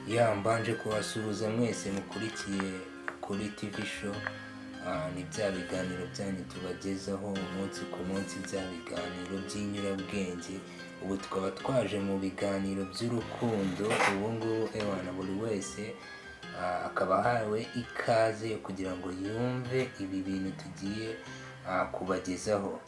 Ya, mbanje kubasuhuza mwese mukurikiye kuri TV show. Ni bya biganiro byanyu tubagezaho umunsi ku munsi, bya biganiro by'inyurabwenge. Ubu tukaba twaje mu biganiro by'urukundo. Ubu ngubu ewana buri wese akaba ahawe ikaze yo kugira ngo yumve ibi bintu tugiye kubagezaho.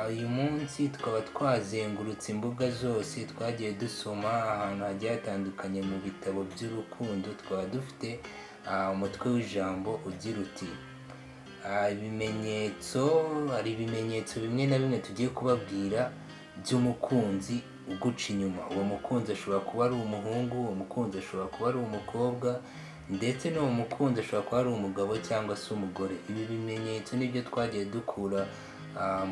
Uyu munsi tukaba twazengurutse imbuga zose, twagiye dusoma ahantu hagiye hatandukanye mu bitabo by'urukundo. Tukaba dufite umutwe w'ijambo ugira uti ibimenyetso. Hari ibimenyetso bimwe na bimwe tugiye kubabwira by'umukunzi uguca inyuma. Uwo mukunzi ashobora kuba ari umuhungu, uwo mukunzi ashobora kuba ari umukobwa, ndetse n'uwo mukunzi ashobora kuba ari umugabo cyangwa se umugore. Ibi bimenyetso nibyo twagiye dukura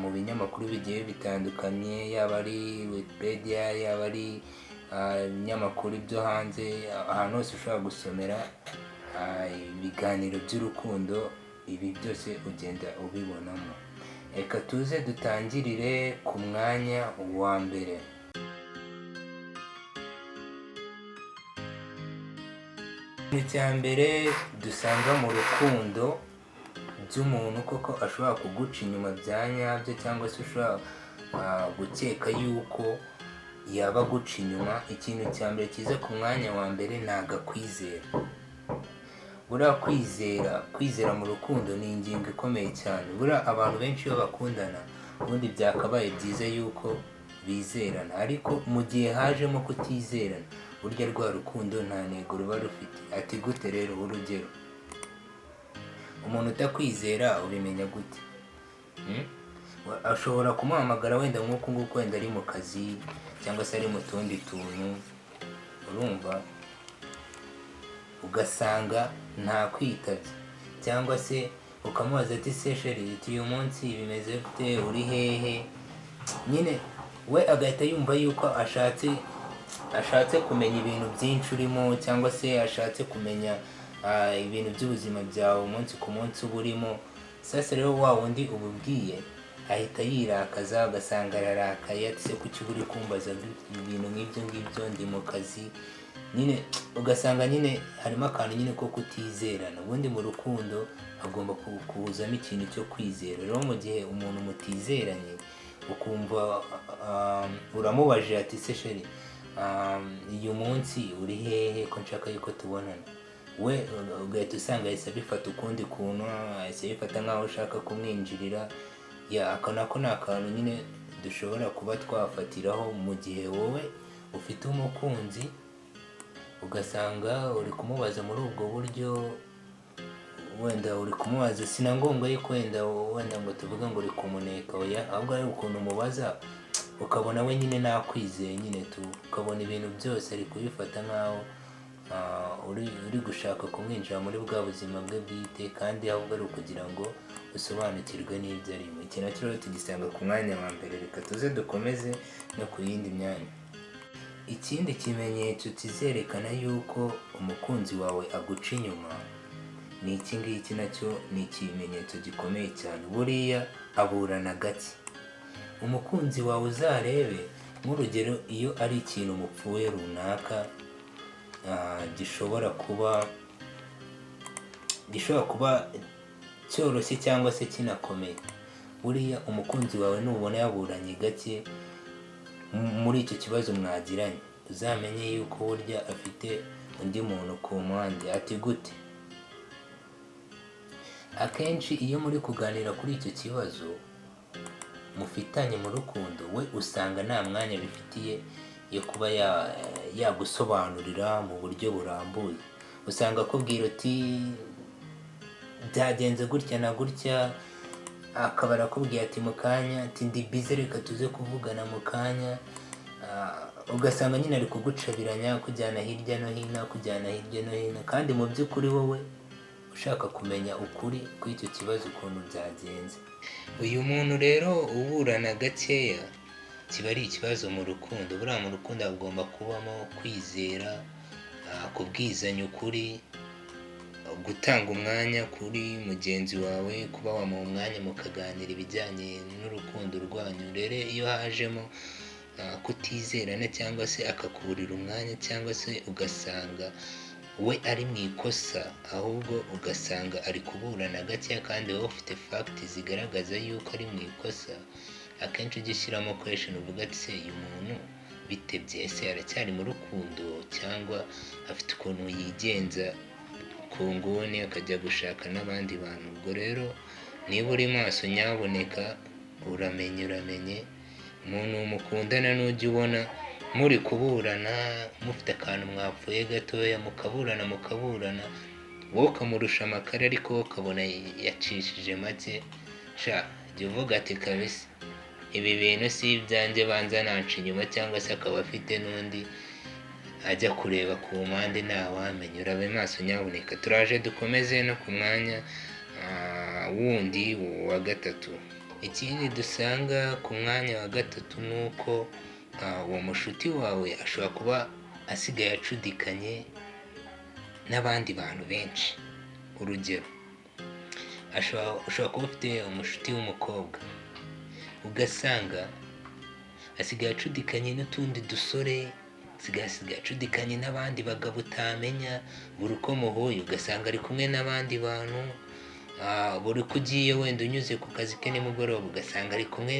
mu binyamakuru bigiye bitandukanye, yaba ari Wikipedia, yaba ari ibinyamakuru byo hanze, ahantu hose ushobora gusomera ibiganiro by'urukundo, ibi byose ugenda ubibonamo. Reka tuze dutangirire ku mwanya wa mbere. Ikintu cya mbere dusanga mu rukundo by'umuntu koko ashobora kuguca inyuma bya nyabyo, cyangwa se ushobora gukeka yuko yaba aguca inyuma, ikintu cya mbere kiza ku mwanya wa mbere ni agakwizera. Buriya kwizera mu rukundo ni ingingo ikomeye cyane. Buriya abantu benshi iyo bakundana, ubundi byakabaye byiza yuko bizerana, ariko mu gihe hajemo kutizerana, burya rwa rukundo nta ntego ruba rufite. Ati gute rero? Urugero, umuntu utakwizera ubimenya gute? Ashobora kumuhamagara wenda nk'uku nguku, wenda ari mu kazi cyangwa se ari mu tundi tuntu, urumva ugasanga ntakwitabye, cyangwa se ukamubaza ati: "Se chéri, uyu munsi bimeze gute? Uri hehe?" Nyine we agahita yumva yuko ashatse kumenya ibintu byinshi urimo, cyangwa se ashatse kumenya ibintu by'ubuzima byawe umunsi ku munsi uba urimo. Sasa rero wa wundi ububwiye ahita yirakaza, ugasanga ararakaye, ati: "Se kuki uba uri kumbaza ibintu nk'ibyo ngibyo? Ndi mu kazi." Nyine ugasanga nyine harimo akantu nyine ko kutizerana. Ubundi mu rukundo hagomba kuzamo ikintu cyo kwizera. Rero mu gihe umuntu mutizeranye, ukumva uramubajije ati: "Se chéri, uyu munsi uri hehe ko nshaka yuko tubonana?" We ugahita usanga ahise abifata ukundi kuntu, ahise abifata nk'aho ushaka kumwinjirira. Ya, aka nako ni akantu nyine dushobora kuba twafatiraho mu gihe wowe ufite umukunzi, ugasanga uri kumubaza muri ubwo buryo. Wenda uri kumubaza, si na ngombwa yuko wenda ngo tuvuge ngo uri kumuneka, oya, ahubwo ari ukuntu umubaza ukabona we nyine nakwizeye nyine tu, ukabona ibintu byose ari kubifata nk'aho uri gushaka kumwinjira muri bwa buzima bwe bwite, kandi ahubwo ari ukugira ngo usobanukirwe n'ibyo arimo. Iki nacyo rero tugisanga ku mwanya wa mbere. Reka tuze dukomeze no ku yindi myanya. Ikindi kimenyetso kizerekana yuko umukunzi wawe aguca inyuma ni iki ngiki, nacyo ni ikimenyetso gikomeye cyane. Buriya aburana gake umukunzi wawe. Uzarebe nk'urugero, iyo ari ikintu mupfuye runaka, gishobora kuba cyoroshye cyangwa se kinakomeye, buriya umukunzi wawe nubona yaburanye gake muri icyo kibazo mwagiranye, uzamenye yuko burya afite undi muntu ku mpande. Ati gute? Akenshi iyo muri kuganira kuri icyo kibazo mufitanye mu rukundo, we usanga nta mwanya bifitiye yo kuba yagusobanurira mu buryo burambuye. Usanga akubwira uti: "Byagenze gutya na gutya," akaba arakubwiye ati: "Mu kanya," ati: "Ndi busy, reka tuze kuvugana mu kanya." Ugasanga nyine ari kugucabiranya, kujyana hirya no hino, kujyana hirya no hino, kandi mu by'ukuri wowe ushaka kumenya ukuri kw'icyo kibazo ukuntu byagenze. Uyu muntu rero uburana gakeya kiba ari ikibazo mu rukundo. Buriya mu rukundo hagomba kubamo kwizera, kubwizanya ukuri, gutanga umwanya kuri mugenzi wawe, kuba wamuha umwanya mukaganira ibijyanye n'urukundo rwanyu. Rero iyo hajemo kutizerana cyangwa se akakuburira umwanya, cyangwa se ugasanga we ari mu ikosa, ahubwo ugasanga ari kuburana gakeya kandi wowe ufite facts zigaragaza yuko ari mu ikosa. Akenshi ujya ushyiramo question, uvuga ati: "Se uyu muntu bitebye, ese aracyari mu rukundo cyangwa afite ukuntu yigenza ku nguni akajya gushaka n'abandi bantu?" Ubwo rero niba uri maso, nyabuneka uramenye, uramenye umuntu mukundana nujya ubona muri kuburana, mufite akantu mwapfuye gatoya, mukaburana mukaburana, wowe ukamurusha amakara ariko wowe ukabona yacishije make, sha jya uvuga ati: "Kabisa ibi bintu si ibyanjye, banza nanca inyuma," cyangwa se akaba afite n'undi ajya kureba ku mpande, ntawamenya. Urabe maso nyabuneka. Turaje dukomeze no ku mwanya wundi wa gatatu. Ikindi dusanga ku mwanya wa gatatu ni uko uwo mushuti wawe ashobora kuba asigaye acudikanye n'abandi bantu benshi. Urugero, ushobora kuba ufite umushuti w'umukobwa, ugasanga asigaye acudikanye n'utundi dusore, asigaye acudikanye n'abandi bagabo utamenya. Buri uko muhuye ugasanga ari kumwe n'abandi bantu. Buri uko ugiye wenda unyuze ku kazi ke nimugoroba, ugasanga ari kumwe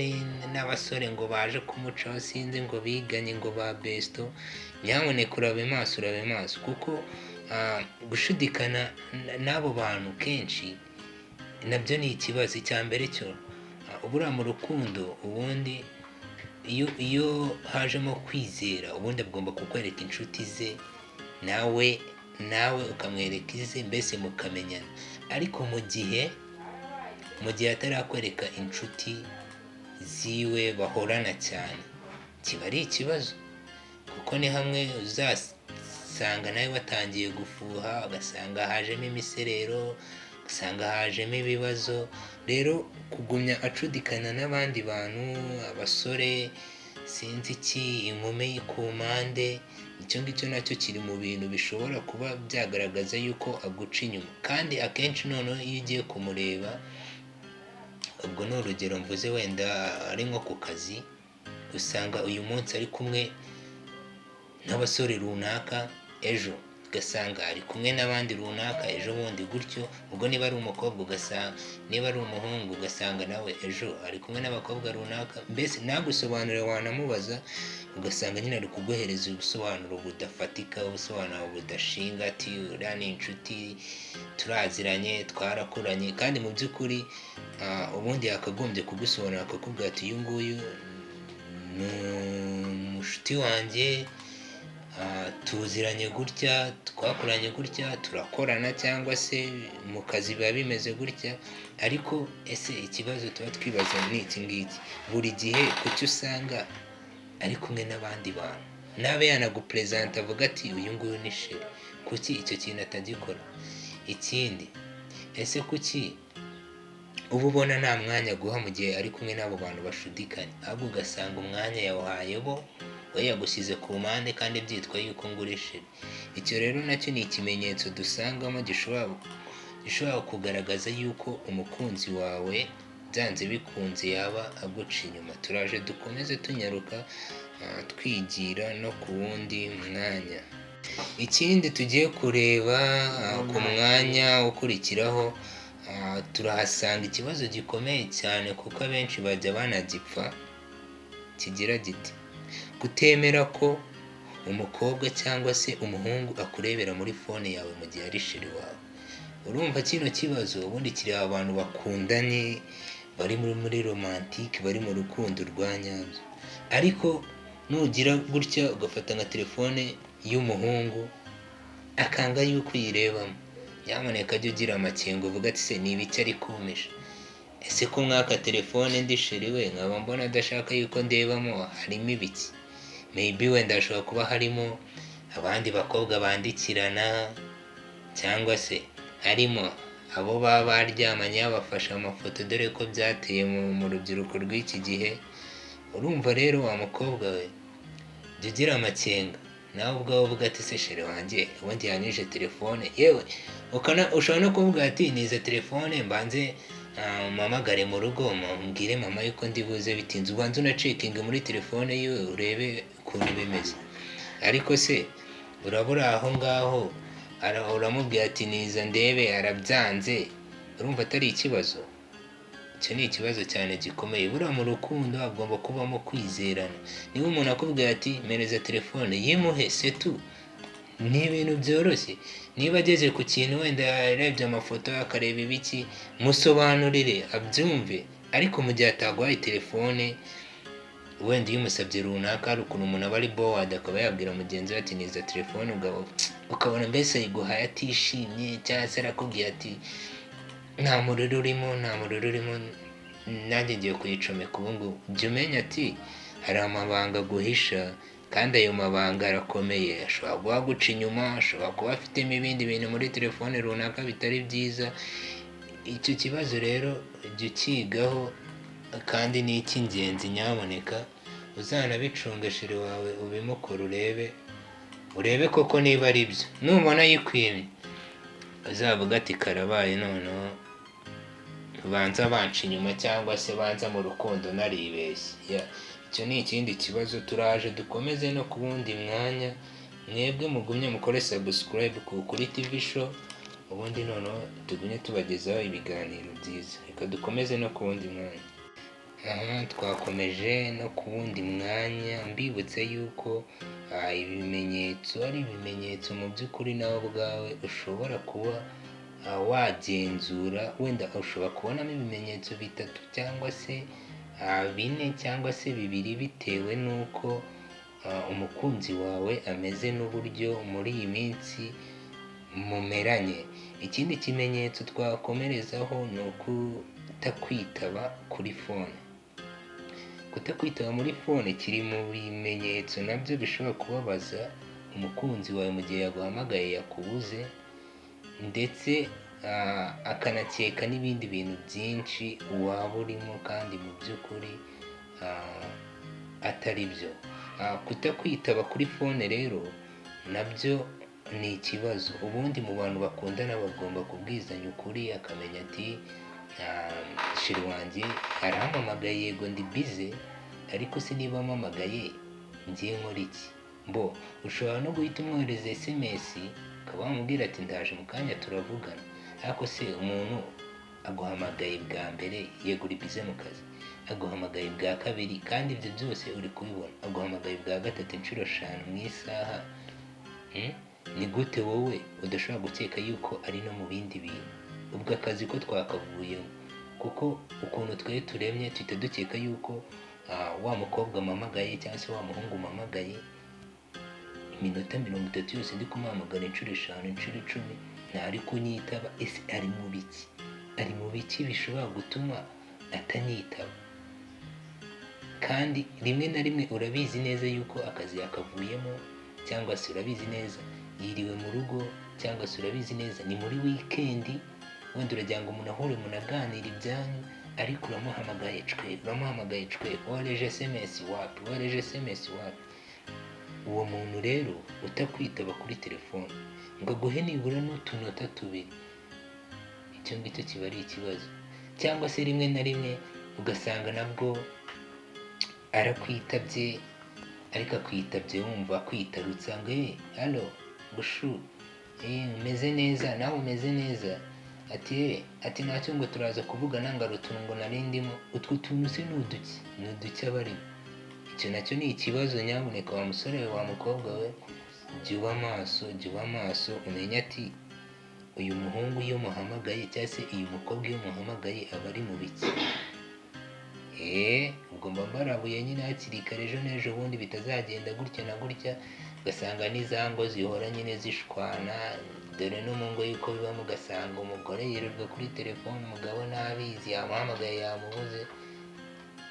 n'abasore ngo baje kumucaho, sinzi ngo biganye, ngo ba besto. Nyamuneka urabe maso, urabe maso, kuko gushidikana n'abo bantu kenshi nabyo ni ikibazo. Icya mbere cyo, buriya mu rukundo ubundi iyo hajemo kwizera, ubundi agomba kukwereka inshuti ze, nawe ukamwereka ize, mbese mukamenyana. Ariko mu gihe atarakwereka inshuti ziwe bahorana cyane, kiba ari ikibazo, kuko ni hamwe uzasanga nawe watangiye gufuha, ugasanga hajemo imiserero, ugasanga hajemo ibibazo. Rero kugumya acudikana n'abandi bantu, abasore, sinzi iki, inkumi ku mpande, icyo ngicyo nacyo kiri mu bintu bishobora kuba byagaragaza yuko aguca inyuma. Kandi akenshi noneho iyo ugiye kumureba, ubwo ni urugero mvuze, wenda ari nko ku kazi, usanga uyu munsi ari kumwe n'abasore runaka, ejo ugasanga ari kumwe n'abandi runaka, ejo bundi gutyo. Ubwo niba ari umukobwa ugasanga, niba ari umuhungu ugasanga nawe ejo ari kumwe n'abakobwa runaka. Mbese nagusobanurire, wanamubaza ugasanga nyine ari kuguhereza ubusobanuro budafatika, ubusobanuro budashinga, ati: "Uriya ni inshuti, turaziranye, twarakuranye." Kandi mu by'ukuri ubundi yakagombye kugusobanurira, akakubwira ati: "Uyu nguyu ni umushuti wanjye, tuziranye gutya, twakoranye gutya, turakorana, cyangwa se mu kazi biba bimeze gutya." Ariko ese ikibazo tuba twibaza ni iki ngiki: buri gihe kuki usanga ari kumwe n'abandi bantu, nabe yanaguperezanta avuga ati: "Uyu nguyu ni chéri"? Kuki icyo kintu atagikora? Ikindi, ese kuki uba ubona nta mwanya aguha mu gihe ari kumwe n'abo bantu bashudikanye, ahubwo ugasanga umwanya yawuhaye bo, we yagushyize ku mpande, kandi byitwa yuko ngo uri chéri? Icyo rero nacyo ni ikimenyetso dusangamo gishobora kugaragaza yuko umukunzi wawe byanze bikunze yaba aguca inyuma. Turaje dukomeze tunyaruka, twigira no ku wundi mwanya. Ikindi tugiye kureba ku mwanya ukurikiraho, turahasanga ikibazo gikomeye cyane, kuko abenshi bajya banagipfa, kigira giti: kutemera ko umukobwa cyangwa se umuhungu akurebera muri phone yawe mu gihe ari chéri wawe. Urumva kino kibazo ubundi kireba abantu bakundanye, bari muri romantique, bari mu rukundo rwa nyabyo. Ariko nugira gutya ugafata nka telefone y'umuhungu akanga yuko uyirebamo, nyamuneka jya ugira amakenga, uvuga ati: "Se ni ibiki ari kumpisha? Ese ko mwaka telefone ndi chéri we, nkaba mbona adashaka yuko ndebamo, harimo ibiki?" Maybe wenda hashobora kuba harimo abandi bakobwa bandikirana, cyangwa se harimo abo baba baryamanye babafashe amafoto, dore ko byateye mu rubyiruko rw'iki gihe. Urumva rero wa mukobwa we, jya ugira amakenga nawe ubwawe, uvuga ati: "Se chéri wanjye ubundi yanyije telefone?" Yewe ushobora no kuvuga ati: "Nize telefone mbanze Mpamagare mu rugo mbwire mama yuko ndi buze bitinze." Ubanza unacheckinge muri telefone yiwe urebe ukuntu bimeze. Ariko se urabura aho ngaho, uramubwira ati: "Niza ndebe," arabyanze. Urumva atari ikibazo? Icyo ni ikibazo cyane gikomeye. Buriya mu rukundo hagomba kubamo kwizerana. Niba umuntu akubwira ati: "Mpereza telefone," yimuhe setu, ni ibintu byoroshye. Niba ageze ku kintu, wenda yarebye amafoto, akareba ibiki, musobanurire abyumve. Ariko mu gihe ataguhaye telefone, wenda iyo umusabye runaka, hari ukuntu umuntu aba ari bored, akaba yabwira mugenzi we ati: "Niza telefone," ukabona mbese ayiguhaye atishimye, cyangwa se arakubwira ati: "Nta muriro urimo, nta muriro urimo, nanjye ngiye kuyicomeka ubu ngubu." Jya umenya ati hari amabanga aguhisha, kandi ayo mabanga arakomeye. Ashobora kuba aguca inyuma, ashobora kuba afitemo ibindi bintu muri telefone runaka bitari byiza. Icyo kibazo rero jya ukigaho, kandi ni icy'ingenzi. Nyamuneka uzanabicunge, chéri wawe ubimukore, urebe koko niba ari byo. Nubona yikwimye, uzavuga ati: "Karabaye, noneho banza banca inyuma, cyangwa se banza mu rukundo naribeshye." Yeah. Icyo ni ikindi kibazo. Turaje dukomeze no ku wundi mwanya. Mwebwe mugumye mukore subscribe kuri TV Show, ubundi noneho tugumye tubagezaho ibiganiro byiza. Reka dukomeze no ku wundi mwanya. Aha twakomeje no ku wundi mwanya. Mbibutse yuko ibimenyetso ari ibimenyetso mu by'ukuri nawe ubwawe ushobora kuba wagenzura. Wenda ushobora kubonamo ibimenyetso bitatu cyangwa se bine cyangwa se bibiri, bitewe n'uko umukunzi wawe ameze n'uburyo muri iyi minsi mumeranye. Ikindi kimenyetso twakomerezaho ni ukutakwitaba kuri phone. Kutakwitaba muri phone kiri mu bimenyetso nabyo bishobora kubabaza umukunzi wawe mu gihe yaguhamagaye yakubuze, ndetse akanakeka n'ibindi bintu byinshi waba urimo kandi mu by'ukuri atari byo. Kutakwitaba kuri phone rero nabyo ni ikibazo. Ubundi mu bantu bakundana bagomba kubwizanya ukuri, akamenya ati: "Chéri wanjye arampamagaye, yego ndi busy, ariko se niba ampamagaye ngiye nkora iki?" Mbo ushobora no guhita umwohereza SMS, ukaba wamubwira ati: "Ndaje mu kanya turavugana." Ariko se umuntu aguhamagaye bwa mbere, yego uri busy mu kazi, aguhamagaye bwa kabiri kandi ibyo byose uri kubibona, aguhamagaye bwa gatatu, inshuro 5 mu isaha, Ni gute wowe udashobora gukeka yuko ari no mu bindi bintu? Ubwo akazi ko twakavuyemo, kuko ukuntu twe turemye tuhita dukeka yuko wa mukobwa mpamagaye cyangwa se wa muhungu mpamagaye, iminota 30 yose ndi kumuhamagara inshuro 5, inshuro 10, ntari kunyitaba. Ese ari mu biki? Ari mu biki bishobora gutuma atanyitaba? Kandi rimwe na rimwe urabizi neza yuko akazi yakavuyemo, cyangwa se urabizi neza yiriwe mu rugo, cyangwa se urabizi neza ni muri weekend, wenda uragira ngo umuntu ahure munaganira ibyanyu, ariko uramuhamagaye cwe, uramuhamagaye cwe, wohereje SMS wapi, wohereje SMS wapi. Uwo muntu rero utakwitaba kuri telefone ngo aguhe nibura n'utunota tubiri, icyo ngicyo kiba ari ikibazo. Cyangwa se rimwe na rimwe ugasanga nabwo arakwitabye, ariko akwitabye wumva akwitarutsa ngo: "Eh, hello bushu, eh, umeze neza? Nawe umeze neza?" Ati: "Eh," ati: "Ntacyo," ngo "turaza kuvugana," ngo "hari utuntu ngo nari ndimo." Utwo tuntu se ni uduki? Ni uduki aba arimo? Icyo nacyo ni ikibazo. Nyabuneka wa musore we, wa mukobwa we, jya uba maso, jya uba maso, umenye ati uyu muhungu iyo muhamagaye cyangwa se uyu mukobwa iyo muhamagaye aba ari mu biki? Eee, ubwo mba mbarabuye nyine hakiri kare, ejo n'ejo bundi bitazagenda gutya na gutya, ugasanga n'iza ngo zihora nyine zishwana. Dore no mu ngo yuko bibamo, ugasanga umugore yirirwa kuri telefone, umugabo ntabizi, yamuhamagaye yamubuze.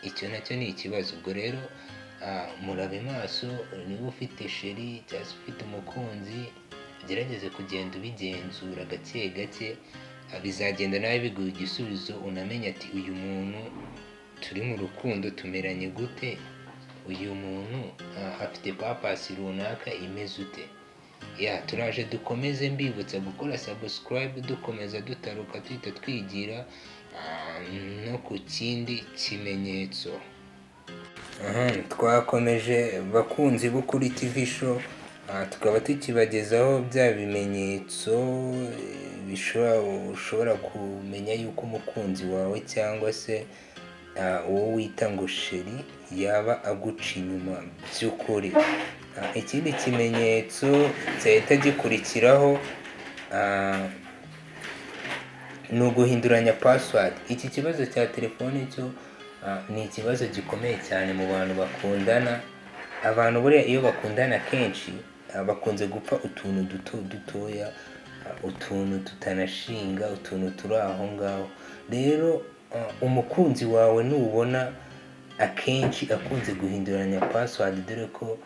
Icyo nacyo ni ikibazo. Ubwo rero murabe maso. Niba ufite chéri cyangwa se ufite umukunzi, ugerageze kugenda ubigenzura gake gake, bizagenda nawe biguha igisubizo, unamenye ati uyu muntu turi mu rukundo tumeranye gute, uyu muntu afite purpose runaka imeze ute? Ya, turaje dukomeze. Mbibutsa gukora subscribe, dukomeza dutaruka, tuhita twigira. no ku kindi kimenyetso. Aha, twakomeje bakunzi b'Ukuri TV Show, tukaba tukibagezaho bya bimenyetso bishobora ushobora kumenya yuko umukunzi wawe cyangwa se uwo wita ngo chéri yaba aguca inyuma by'ukuri. Ikindi kimenyetso cyahita gikurikiraho ni uguhinduranya password. Iki kibazo cya telefone cyo ni ikibazo gikomeye cyane mu bantu bakundana. Abantu buriya iyo bakundana kenshi bakunze gupfa utuntu duto dutoya, utuntu tutanashinga, utuntu turi aho ngaho. Rero umukunzi wawe nubona akenshi akunze guhinduranya password, dore ko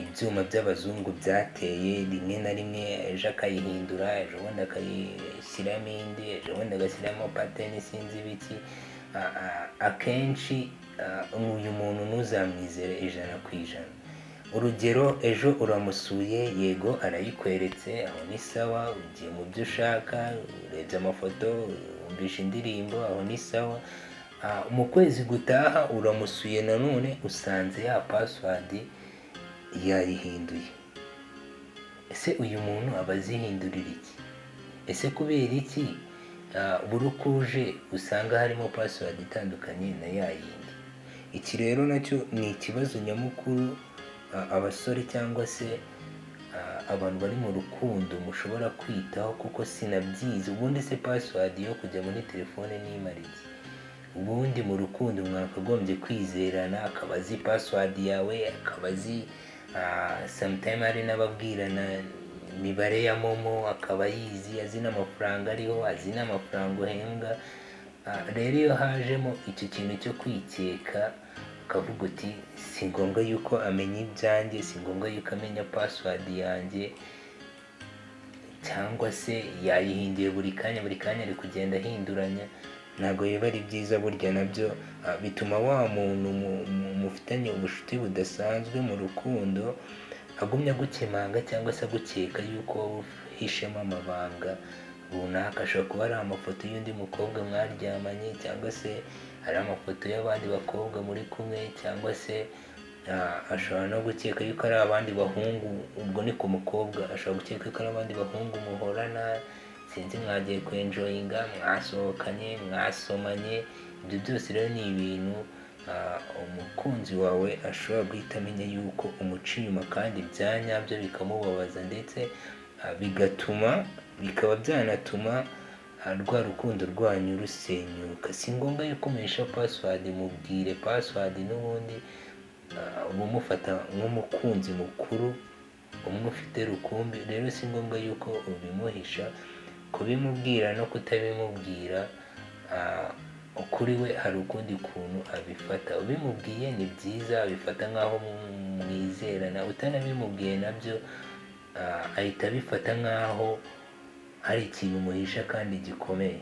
ibyuma by'abazungu byateye, rimwe na rimwe ejo akayihindura, ejo bundi akayishyiramo indi, ejo bundi agashyiramo pattern, sinzi ibiki, akenshi uyu muntu ntuzamwizere 100%. Urugero, ejo uramusuye, yego arayikweretse, aho ni sawa, ugiye mu byo ushaka, urebye amafoto, wumvishe indirimbo, aho ni sawa. Mu kwezi gutaha uramusuye nanone, usanze ya password yayihinduye. Ese uyu muntu aba azihindurira iki? Ese kubera iki buri uko uje usanga harimo password itandukanye na ya yindi? Iki rero nacyo ni ikibazo nyamukuru abasore cyangwa se abantu bari mu rukundo mushobora kwitaho, kuko sinabyize. Ubundi se password yo kujya muri telefone nimara iki? Ubundi mu rukundo mwakagombye kwizerana, akaba azi password yawe, akaba azi, sometime hari n'ababwirana imibare ya MoMo, akaba ayizi, azi n'amafaranga ariho, azi n'amafaranga uhembwa. Rero iyo hajemo icyo kintu cyo kwikeka, ukavuga uti si ngombwa yuko amenya ibyanjye, si ngombwa yuko amenya password yanjye, cyangwa se yayihinduye buri kanya, buri kanya ari kugenda ahinduranya, ntabwo biba ari byiza. Burya nabyo bituma wa muntu mufitanye ubucuti budasanzwe mu rukundo agumya agukemanga cyangwa se agukeka yuko wowe uhishemo amabanga runaka. Ashobora kuba ari amafoto y'undi mukobwa mwaryamanye, cyangwa se ari amafoto y'abandi bakobwa muri kumwe, cyangwa se ashobora no gukeka yuko ari abandi bahungu. Ubwo ni ku mukobwa, ashobora gukeka ko ari abandi bahungu muhorana, sinzi, mwagiye kwenjoyinga, mwasohokanye, mwasomanye. Ibyo byose rero ni ibintu umukunzi wawe ashobora guhita amenya yuko umuca inyuma, kandi bya nyabyo bikamubabaza, ndetse bigatuma, bikaba byanatuma rwa rukundo rwanyu rusenyuka. Si ngombwa yuko umuhisha password, mubwire password. N'ubundi uba umufata nk'umukunzi mukuru, umwe ufite rukumbi. Rero si ngombwa yuko ubimuhisha. Kubimubwira no kutabimubwira, kuri we hari ukundi kuntu abifata. Ubimubwiye ni byiza, abifata nk'aho mwizerana. Utanabimubwiye nabyo ahita abifata nk'aho hari ikintu umuhisha kandi gikomeye.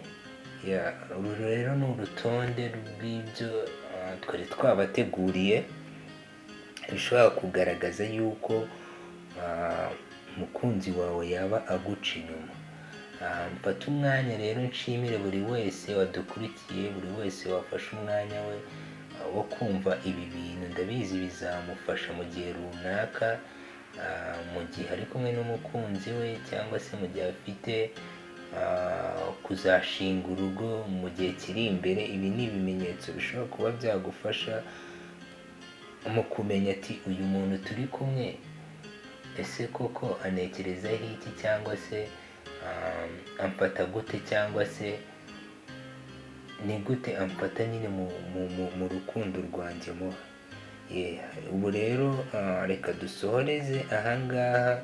Uru rero ni urutonde rw'ibyo twari twabateguriye bishobora kugaragaza yuko umukunzi wawe yaba aguca inyuma. Mfate umwanya rero nshimire buri wese wadukurikiye, buri wese wafashe umwanya we wo kumva ibi bintu. Ndabizi bizamufasha mu gihe runaka, mu gihe ari kumwe n'umukunzi we, cyangwa se mu gihe afite kuzashinga urugo mu gihe kiri imbere. Ibi ni ibimenyetso bishobora kuba byagufasha mu kumenya ati uyu muntu turi kumwe ese koko anekerezaho iki, cyangwa se amfata gute, cyangwa se ni gute amfata nyine mu rukundo rwanjye muha. Ubu rero reka dusohoreze ahangaha,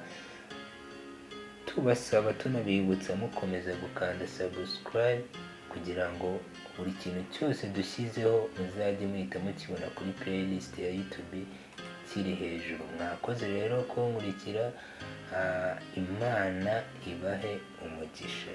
tubasaba tunabibutsa mukomeza gukanda subscribe kugira ngo buri kintu cyose dushyizeho muzajye muhita mukibona kuri playlist ya YouTube kiri hejuru. Mwakoze rero kunkurikira, Imana ibahe umugisha.